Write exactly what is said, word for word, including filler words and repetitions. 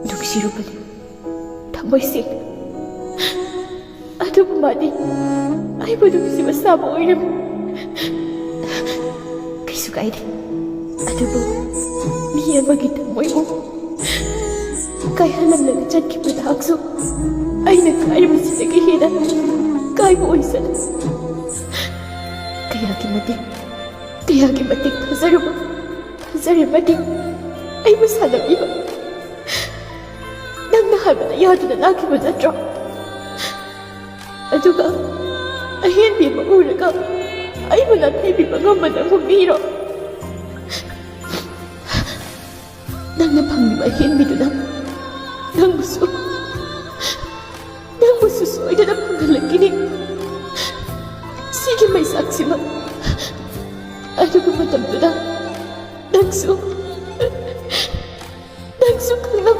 ꯅꯨꯡꯁꯤꯔꯨꯕꯅꯤ, ꯊꯃꯣꯏ ꯁꯦꯡꯅ꯫ ꯑꯗꯨꯕꯨ ꯃꯥꯗꯤ ꯑꯩꯕꯨ ꯅꯨꯡꯁꯤꯕ ꯁꯥꯕ ꯑꯣꯏꯔꯝꯃꯤ꯫ ꯀꯩꯁꯨ ꯀꯥꯏꯗꯦ꯫ ꯑꯗꯨꯕꯨ ꯃꯤ ꯑꯃꯒꯤ ꯊꯃꯣꯏꯕꯨ ꯀꯥꯏꯍꯜꯂꯝꯂꯒ ꯆꯠꯈꯤꯕ ꯊꯥꯛꯁꯨ ꯑꯩꯅ ꯀꯥꯏꯔꯤꯕꯁꯤꯗꯒꯤ ꯍꯦꯟꯅ ꯀꯥꯏꯕ ꯑꯣꯏꯁꯅꯨ꯫ ꯀꯌꯥꯒꯤ ꯃꯇꯤꯛ, ꯀꯌꯥꯒꯤ ꯃꯇꯤꯛ ꯊꯥꯖꯔꯨꯕ, ꯊꯥꯖꯔꯤꯕꯗꯤ ꯑꯩꯕꯨ ꯁꯥꯟꯅꯕꯤꯕ꯫ ꯅꯪꯅ ꯍꯥꯏꯕꯗ ꯌꯥꯗꯨꯅ ꯂꯥꯛꯈꯤꯕ ꯅꯠꯇ꯭ꯔꯣ? ꯑꯗꯨꯒ ꯑꯍꯦꯟꯕꯤ ꯑꯃ ꯎꯔꯒ ꯑꯩꯕꯨ ꯅꯥꯊꯩꯕꯤꯕ ꯉꯝꯕ ꯅꯪꯕꯨ ꯃꯤꯔꯣ? ꯅꯪꯅ ꯐꯪꯂꯤꯕ ꯑꯍꯦꯟꯕꯤꯗꯨꯅ ꯅꯪꯕꯨꯁꯨ, ꯅꯪꯕꯨꯁꯨ ꯁꯣꯏꯗꯅ ꯐꯪꯍꯜꯂꯛꯈꯤꯅꯤ꯫ ꯁꯤꯒꯤ ꯃꯩꯁꯥꯛꯁꯤꯃ꯫ ꯑꯗꯨꯒ ꯃꯇꯝꯗꯨꯗ ꯅꯪꯁꯨ, ꯅꯪꯁꯨ ꯈꯪꯂꯝ